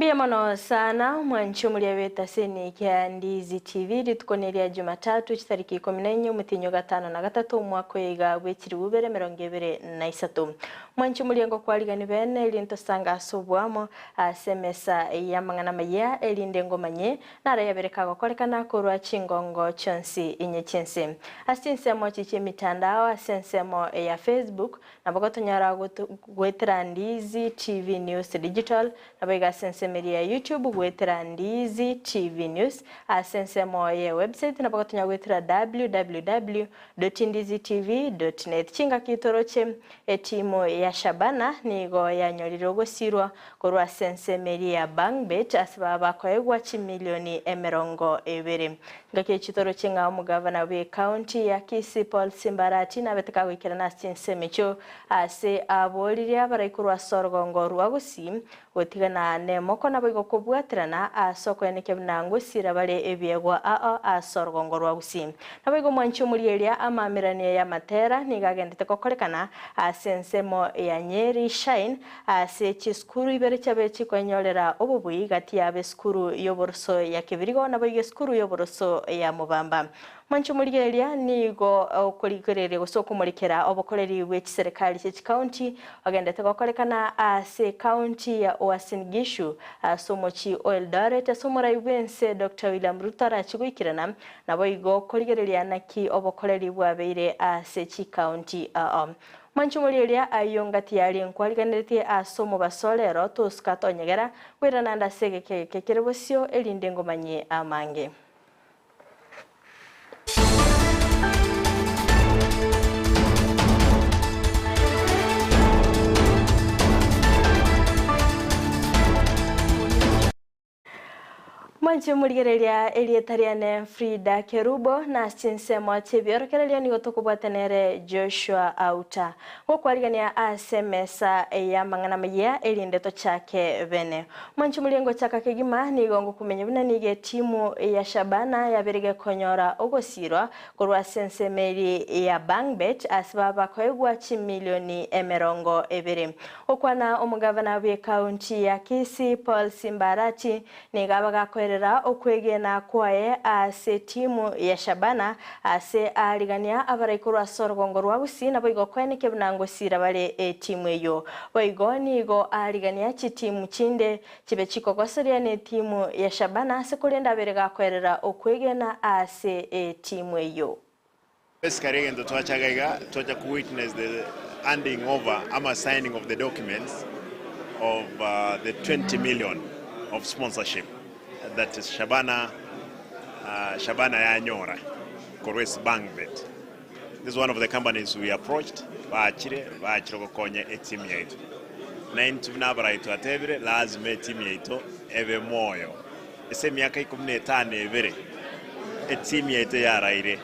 Mbuya mono sana mwanchi omoria bw'etaseni kia Ndizi TV rituko neria Jumatatu chitariki ikomi na inye omotienyi o gatano na gatato omwaka oyo iga bwe chilifu ibere emerongo ebere na isato. Mwanchi omoria ngokwarigani bene erinde tosange ase oboamo ase emesa y'amang'ana amayia erinde ngomanye Narayabere kagokorekana korwa chingongo chionsi inye chi'ense. Ase chinsemo echi chi'emitandao ase ensemo ya Facebook, nabo gotonyora goetera Ndizi TV News Digital, naboigo ase ensemo eria ya YouTube goetera Ndizi TV News, ase ensemo ye website nabo gotonyora goetera www.ndizitv.net. Chingaki toroche etimu ya Shabana nigo yanyorire ogosirwa Korwa ase ensemo eria ya Bangbet ase baba bakoegwa chimilioni 20. Ngaki echi toroche ng'a omogavana bw'ecounty ya Kisii Paul Simbarati nabete kagoikerana ase chinsemo echio ase aboririe abarai korwa ase orogongo rwa Gusii gotigana nemoko naboigo kobwaterana ase okoenekia buna ngosira bare ebiegwa ao ase orogongo rwa Gusii. Naboigo omwanchi omorieria amaameranio y'amatera nigo agendete gokorekana ase ensemo ya Nyeri Shine Ase chisukuru ibere chiabe chikwenyorera obobui gati y'ab'esukuru y'oboroso ya Kebirigo naboigo esukuru y'oboroso ya Mobamba. Mwanche omorigereria nigo okorigereria gose okomorekera obokoreri bwe chiserekari chie chikaunti ogendete gokorekana ase ekaunti ya Uasin Gishu ase omochie o Eldoret ase omorai bw'ense Doctor William Ruto arache goikerana naboigo korigereria naki obokoreri bwabeire ase chikaunti ao. Mwanche omorieria ayio ngati yaria nkwariganeretie ase omobaso rero tosuka tonyegera, koirana ande ase egeka eke kere bosio, erinde ngomanyie amange. Mwanche morigereria erieta riane Frida Kerubo, na ase chinsemo chi'ebiorokererio nigo tokobwatana ere Joshua Auta. Gokwarigania ase emesa y'amang'ana amayia erinde tochake bene. Mwanche morie ngochaka kegima nigo ngokumenya buna nigo etimu ya Shabana yabeire gekonyora ogosirwa korwa ase ensemo eria ya Bangbet ase baba bakoegwa chimilioni 20. Gokwana omogavana bw'ekaunti ya Kisii Paul Simbarati nigo abagakoerera okwegena kwaye ase etimu ya Shabana ase aarigania abarai korwa ase orogongo rwa Gusii naboigo koenekia buna ngosira bare etimu eyio. Boigo nigo aarigania chitimu chinde chibe chikogoseria netimu ya Shabana ase korende abere gakoerera okwegena ase etimu eyio. Basically egento twachaga iga, twacha ko witness the handing over ama signing of the documents of the 20 million of sponsorship that Shabana Shabana yanyora korwa ase Bangbet. This is one of the companies we approached, bachire, bachire gokonya eteam yaito. Na intwe buna abarai twatebire, lazima eteam yaito ebe moyo. Ase emiaka ikomi na etano ebere etimu yaito yaraire,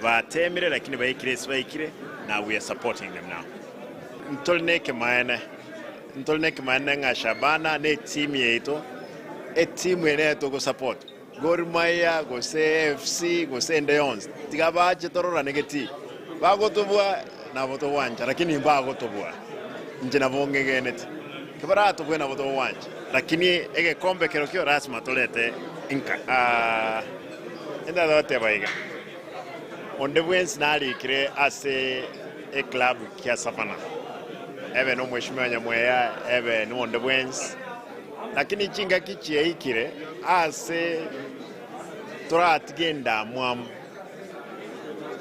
batemire lakini baikire ase baikire now we are supporting them now. Ntori nekemaene, ntori nekemaene ng'a Shabana ne etimu yaito, etimu ere nere togosupport, Gor Mahia gose AFC gose ende yonsi, tiga bache tororane getii, bagotobua nabo togwancha lakini mbagotobua, inche nabo ng'egenete. Tibaratobue nabo togwancha, lakini egekombe kerokio lasima torete inka. Intagoteba iga, onde bwensi narikire ase eclub kia Savannah, ebe nomweshimiwa Nyamweya, ebe nonde bwensi, lakini chingaki chiaikire ase toratige endamwamu.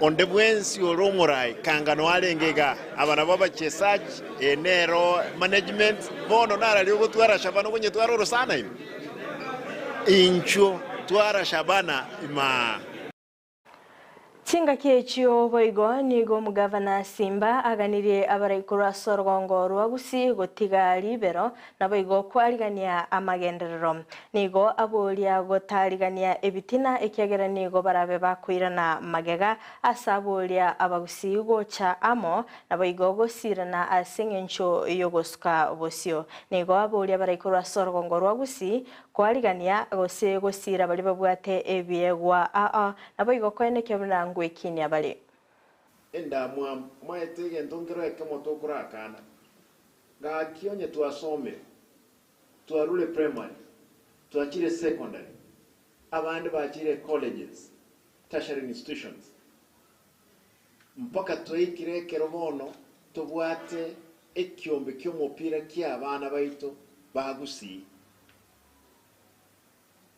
Onde bwensi ore omorai kanga noe arenge igaa, aba nabo abachesaji, eye nero management, bono nararia ogotwara Shabana okonyetwara orosana ime? Inchuo twara Shabana imaa. Chingaki echio boigo nigo omogavana Simba aganirie abarai korwa ase orogongo rwa Gusii gotiga ribero Naboigo kwarigania amagenderero. Nigo aboria gotarigania ebitina, ekiagera nigo barabe bakoirana magega ase aboria abagusii gocha amo, naboigo gosirana ase engencho y'ogosuka bosio. Nigo aboria baraikorwe ase orogongo rwa Gusii kwarigania gose gosira baria babwate ebiegwa aa, naboigo koenekia buna ngwekinia bare. Endamwamu, Maete egento nkero ekemo tokorakana. Gaki onye twasomire, twarure primary, Twachire secondary, abande bachire colleges, tertiary institutions, mpaka twaikire ekero bono tobwate ekiombe ki'omopira ki'abana baito ba Gusii.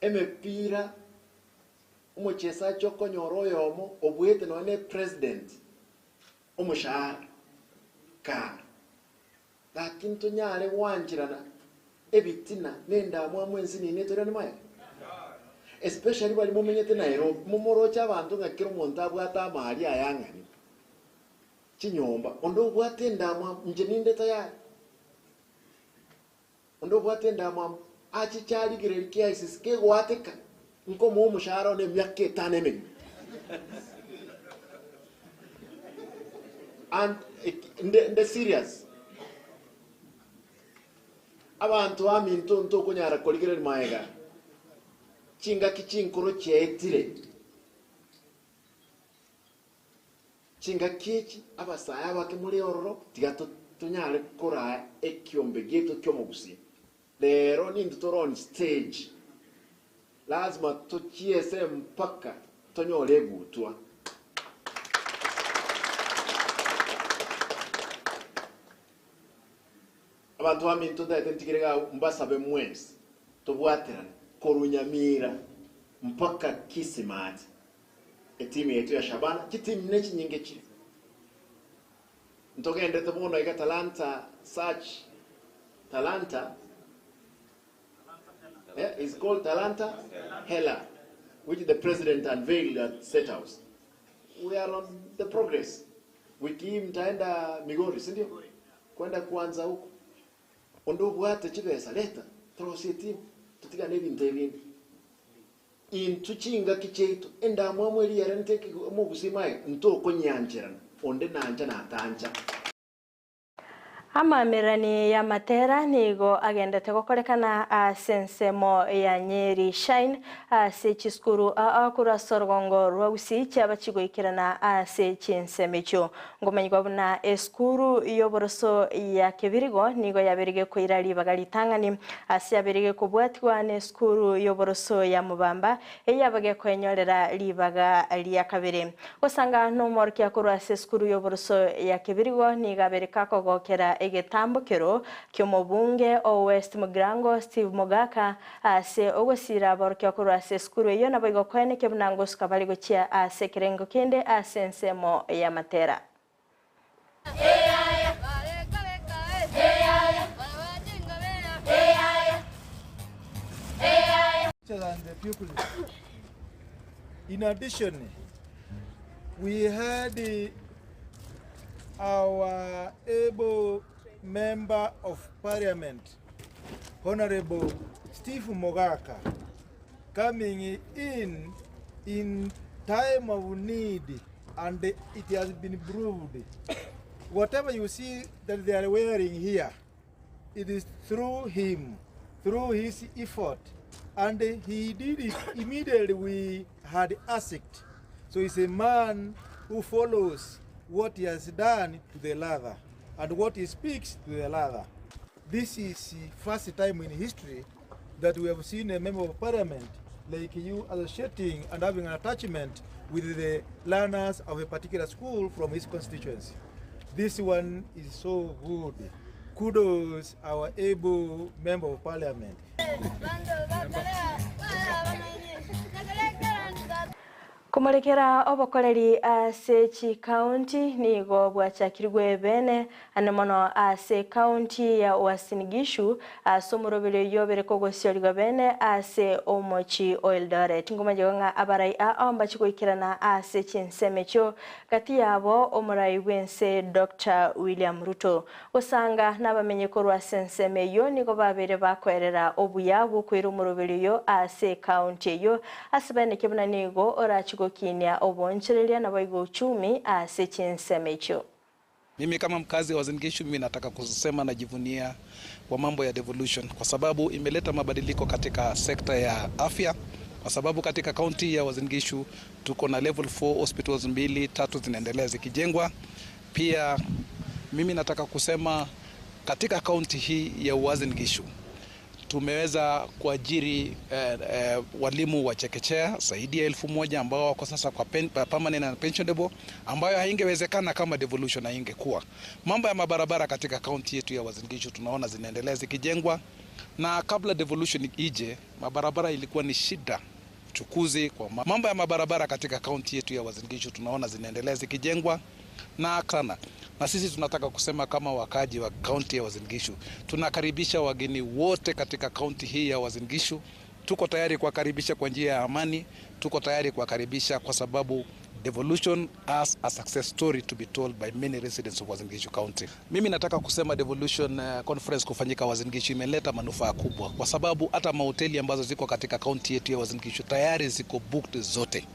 Emepira omochesachi okonyora oyomo obuete nonya ne president omoshahara kare. Gaki ntonyare gwancherana ebitina na endamwamu ensinini etorane maega? Especially baria momenyete Nairobi, momoroche abanto ng'a kera omonto abwate amari aya ang'ani, chinyomba, onde obwate endamwamu, inche ninde tayari. Onde obwate endamwamu, achiche arigererie KICC kegoateka, nkomoa omoshahara one emiaka etano emegima. And nde nde serious. Abanto baminto ntokonyara korigereria magega, chingaki chinkoro chiaetire. Chingaki echi abasae abake more ororo, tiga tonyare koraa ekiombe giaito ki'omogusii. Rero nintwe tore on stage, lazima tochiese mpaka tonyore egutwa. Abanto baminto ntagete ntigere iga mbasabe mwensi tobwaterane korwa Nyamira mpaka Kisimati. Etimu yaito ya Shabana, chitimu nechinyinge chire. Ntogenderete bono iga Talanta Search, Talanta eh, is called Talanta Hela, which the president unveiled at State House. We are on the progress. Wiki hii mtaenda Migori, si ndio? Kwenda kuanza huko. Onde obwate chibesa leta torosie etimu totigane ebinto ebinde. Intwe chingaki chiaito, endamwamu eria yarente omogusii magega, ntokonyancherana, onde nancha na tancha. Amaamererani y'amatera nigo agendete gokorekana ase ensemo ya Nyeri Shine ase chisukuru aa korwa ase orogongo rwa Gusii chiaba chigoikerana ase chinsemo echio. Nkomanyigwa buna esukuru y'oboroso ya Kebirigo nigo yabeire gekoira ribaga ritang'ani ase yabeire gekobwatigwa nesukuru y'oboroso ya Mobamba eyaba gekoenyorera ribaga ria kabere. Gosanga nomorokia korwa ase esukuru y'oboroso ya Kebirigo nigo abeire kakogokera egetambokero ki'omobunge o West Mugirango Steve Mogaka Ase ogosiira aborokigwa korwa ase esukuru eyio naboigo koenekia buna ngosuka bare gochia ase ekerengo kende ase ensemo y'amatera. In addition, we had our able member of parliament Honorable Steve Mogaka coming in in time of need and it has been proved. Whatever you see that they are wearing here, it is through him, through his effort. And he did it immediately we had asked. So he's a man who follows what he has done to the ladder and what he speaks to the ladder. This is the first time in history that we have seen a member of parliament like you associating and having an attachment with the learners of a particular school from his constituency. This one is so good. Kudos our able member of parliament. Komorekera obokoreri ase chikaunti nigo bwachakirwe bene ane mono ase ekaunti ya Uasin Gishu ase omoroberi oyio obere kogosiorigwa bene ase omochi o Eldoret. Nkomanyigo ng'a abarai aa mbachi goikerana ase chinsemo echio gati yabo omorai bw'ense Doctor William Ruto. Gosanga nabamenyi korwa ase ensemo eyio nigo babeire bakoerera obuya bw'okoira omoroberi oyo ase ekaunti eyio ase baeneke buna nigo orachi gokinia oboonchoreria naboigo uchumi ase chinsemo echio. Mimi kama mkazi wa Uasin Gishu mimi nataka kusema najivunia kwa mambo ya devolution kwa sababu imeleta mabadiliko katika sekta ya afya kwa sababu katika kaunti ya Uasin Gishu tuko na level 4 hospitals mbili tatu zinaendelea zikijengwa. Pia mimi nataka kusema katika kaunti hii ya Uasin Gishu Tumeweza kuajiri eh, eh, walimu wa chekechea zaidi ya 1000 ambao wako sasa kwa pen, permanent and pensionable, ambayo haingewezekana kama devolution haingekuwa. Mambo ya mabarabara katika kaunti yetu ya Uasin Gishu tunaona zinaendelea zikijengwa, na kabla devolution ije, mabarabara ilikuwa ni shida uchukuzi kwa mambo ya mabarabara katika kaunti yetu ya Uasin Gishu tunaona zinaendelea zikijengwa na sana na sisi tunataka kusema kama wakaji wa kaunti ya Uasin Gishu, tunakaribisha wageni wote katika kaunti hii ya Uasin Gishu. Tuko tayari kuwakaribisha kwa njia ya amani, tuko tayari kuwakaribisha kwa sababu devolution as a success story to be told by many residents of Uasin Gishu County. Mimi nataka kusema devolution conference kufanyika Uasin Gishu imeleta manufaa kubwa, kwa sababu hata mahoteli ambazo ziko katika kaunti yetu ya Uasin Gishu tayari ziko booked zote.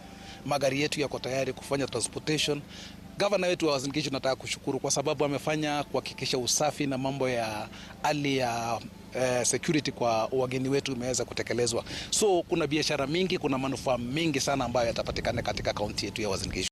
Magari yetu yako tayari kufanya transportation. Gavana wetu wa Uasin Gishu nataka kushukuru kwa sababu amefanya kuhakikisha usafi na mambo ya hali ya security kwa wageni wetu imeweza kutekelezwa. So kuna biashara mingi, kuna manufaa mingi sana ambayo yatapatikana katika kaunti yetu ya Uasin Gishu.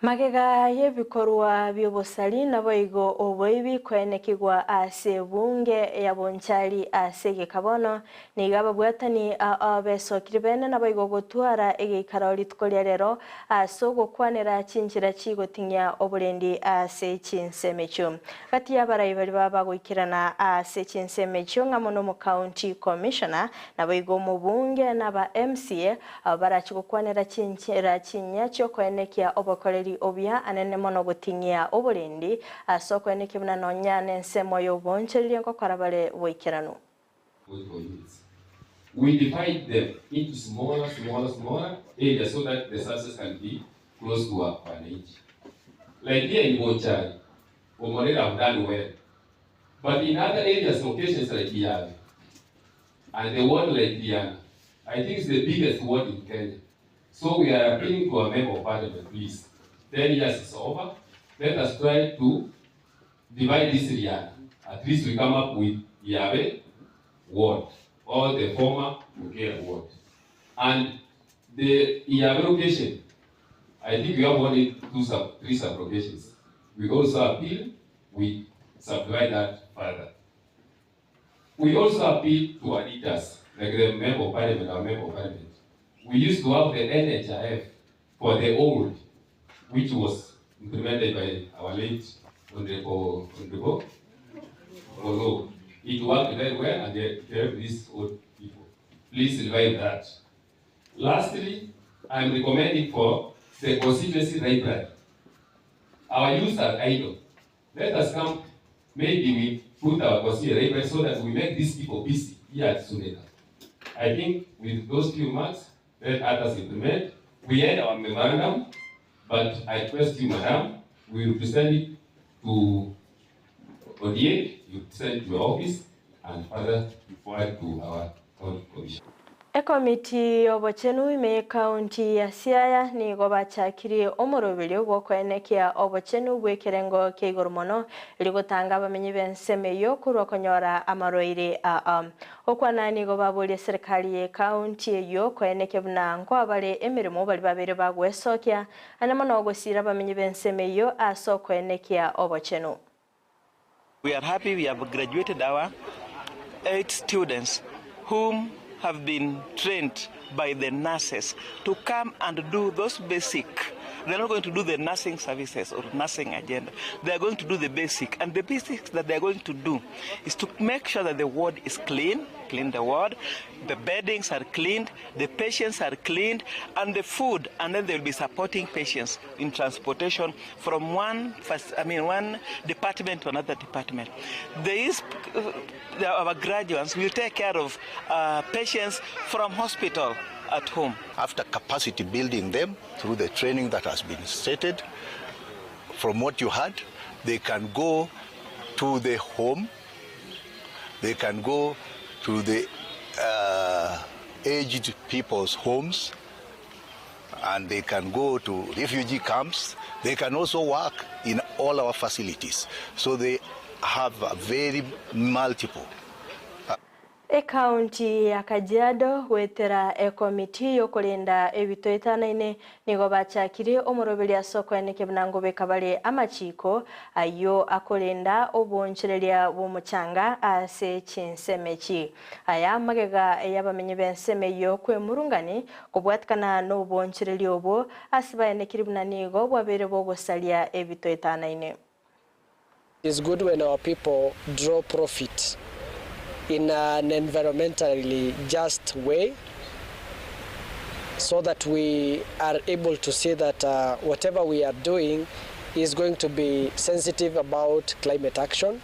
Magega y'ebikorwa by'obosari naboigo oboibi kwenekigwa ase bunge ya Bonchari ase gekabono niga ababwatani abesokire bene naboigo gotwara egeikaro rituko ria rero ase ogokwanera chinchera chigoting'ia oborendi ase chinsemechio gati y'abarai bari baba bagoikerana ase chinsemechio ng'amo no county commissioner naboigo omobunge n'aba MCA abo barachigokwanera chinchera chinya chiokoenekia obokoreri obia anene mono goting'ia oborendi ase okoenekia buna nonya na ensemo ya obonchereria nkokora bare boikeranu. We divide them into smaller, smaller, smaller areas so that the services can be close to our wananchi. Like here in Bonchari, Omorera have done well. But in other areas, locations like Iyawe, and the ward like Diana, I think it's the biggest ward in Kenya. So we are appealing to our member of parliament, please. 10 years is over. Let us try to divide this area. At least we come up with Iyawe ward or the former Mugera ward. And the Iyawe location, I think we have only three sub-locations. We also appeal, we subdivide that further. We also appeal to our leaders, like the member of parliament, our member of parliament. We used to have the NHIF for the old, which was implemented by our late Honorable Although it worked very well and it helped these old people. Please revive that. Lastly, I'm recommending for the constituency library. Our youth are idle. Let us come, maybe we put our constituency library so that we make these people busy here at Suneka. I think with those few marks, let others implement. We had our memorandum, but I trust you, madam. We will present it to Odiek, you send to your office, and further forward to our county commission. Ekomiti obochenu ime kaunti ya Siaya nigo bachakirie omoroberio gwokoenekia obochenu bw'ekerengo kia igoro mono rigotanga abamenyi b'ensemo eyo korwa konyora amarwaire aa okwana nigo baborie serikali ye kaunti eyo koenekia buna nkwabare emirimo bari babere bagwesokia ane mono ogosira abamenyi b'ensemo eyo ase okoenekia obochenu. We are happy we have graduated our 8 students whom have been trained by the nurses to come and do those basic. They're not going to do the nursing services or nursing agenda. They are going to do the basic. And the basics that they are going to do is to make sure that the ward is clean, clean the ward, the beddings are cleaned, the patients are cleaned, and the food, and then they'll be supporting patients in transportation from one department to another department. There is, our graduates will take care of patients from hospital at home. After capacity building them through the training that has been stated, from what you had, they can go to the home, they can go to the aged people's homes, and they can go to refugee camps. They can also work in all our facilities. So they have a very multiple. Ekaunti ya Kajiado goetera ekomiti y'okorenda ebito etanaine nigo bachakire omoroberi ase okoeneke buna ngobeka bare amachiko ayio akorenda oboonchoreria bw'omochanga ase chinsemo echi. Aya magega y'abamenyi b'ensemo eyio kwemurungani kobwatikana noboonchoreria obwo ase baenekiri buna nigo bwabeire bogosaria ebito etanaine. It's good when our people draw profit in an environmentally just way so that we are able to see that whatever we are doing is going to be sensitive about climate action,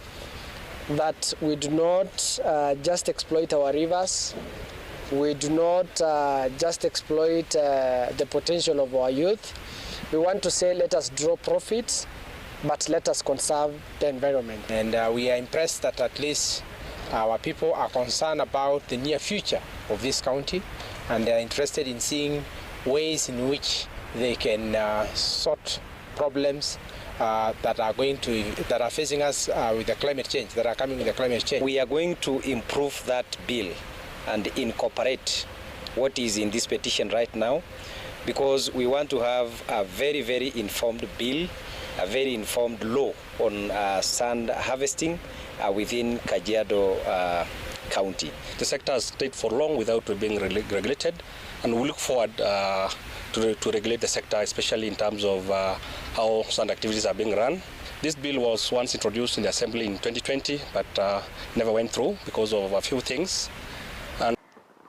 that we do not just exploit our rivers, we do not just exploit the potential of our youth. We want to say let us draw profits, but let us conserve the environment. And we are impressed that at least our people are concerned about the near future of this county, and they are interested in seeing ways in which they can sort problems that are going to, that are facing us with the climate change, that are coming with the climate change. We are going to improve that bill and incorporate what is in this petition right now, because we want to have a very, very informed bill, a very informed law on sand harvesting within Kajiado County. The sector has stayed for long without being regulated, and we look forward to regulate the sector, especially in terms of how sand activities are being run. This bill was once introduced in the Assembly in 2020, but never went through because of a few things. And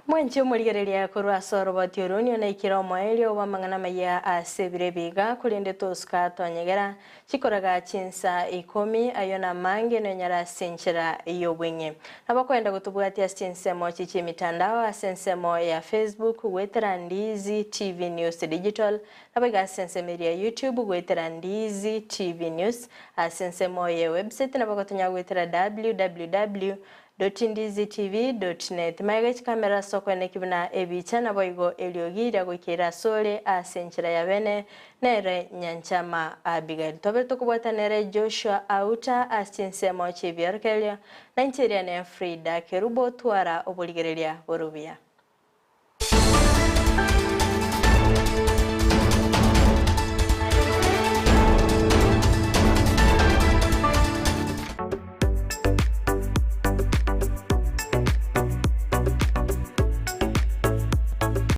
Mwenchi omorigereria korwa ase oroboti oro naikire omoerio bw'amang'ana maya ase ebire biga korende tosuka twanyegera chikoraga chinsa 10 ayo na mange nonyara ase enchera y'obweng'e. Nabakwenda gotubwatia ase chinsemo chichi emitandao ase ensemo ya Facebook gwetera Ndizi TV News Digital, nabaiga ase ensemo eria YouTube gwetera Ndizi TV News, ase ensemo ya website nabagotonya gwetera www ndizitv.net. Maega chikamera sokone kibuna ebicha naboigo eriogi goikera asore ase enchera ya bene nere Nyanchama Abigail. Tobe tokobwata nere Joshua Auta ase chinsemo chibiorokererio na incheria ne Frida Kerubo twara oborigereria borubia.